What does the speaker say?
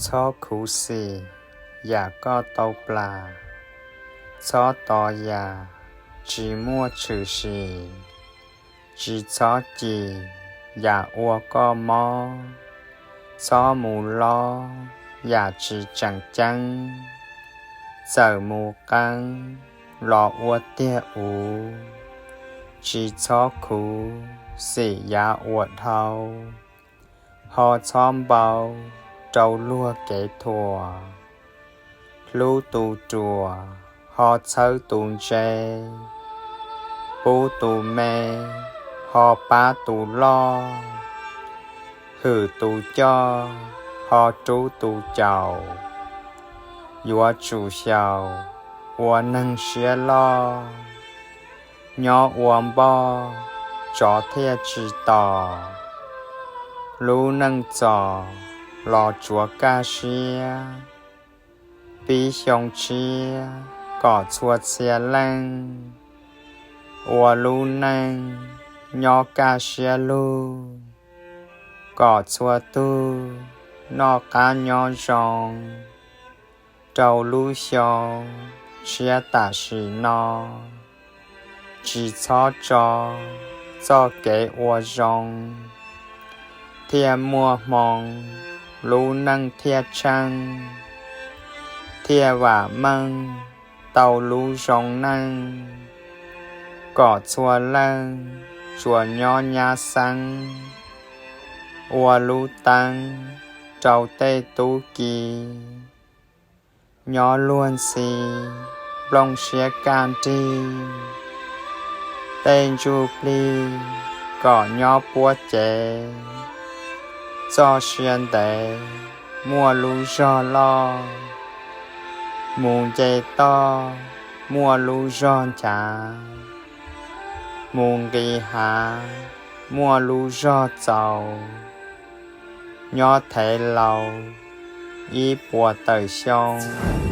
Txhob khuv xim yam koj tau plam, txhob tos yam tsis muaj tshwm sim, tsis txhob cim yam ua koj mob, txhob mus lob yam tsis tseem ceeb, txawm mus qeeb los ua tiag uv, tsis txhob khuv xim yav uas dhau, ho txhob npau rau luag kev thuam, hlub tus ruam ho txhawb tus ntse, pub tus me ho pab tus loj, hwm tus coj ho rub tus caum, yuav tsum xyaum ua neeg siab loj, nyob ua npoj tsov thiaj tsis tom, lub neej txom los tsuav kaj siab, pib xyoo tshiab kom txhua txhia leej, ua lub neej nyob kaj siab lug, kom txhua tug noj qab nyob zoo, rau lub xyoo tshiab tam sim no, tsis txhob tso txoj kev ua zoo, thiaj muaj hmoo lub neej thiaj tsheej, thiaj vam meej tau lub zoo neej, kom txhua leej tsuas nyob nyab xeeb, ua lub teeb rau tej tub ki, nyob luag ntxhi nplooj siab kaj nrig, tej ntsuj plig kom nyob puab cev, txoj sia ntev muaj lub zog loj, mus nce toj muaj lub zog nchav, mus nqis hav muaj lub zog txaus, nyob thev laus ib puas tawm xyoo,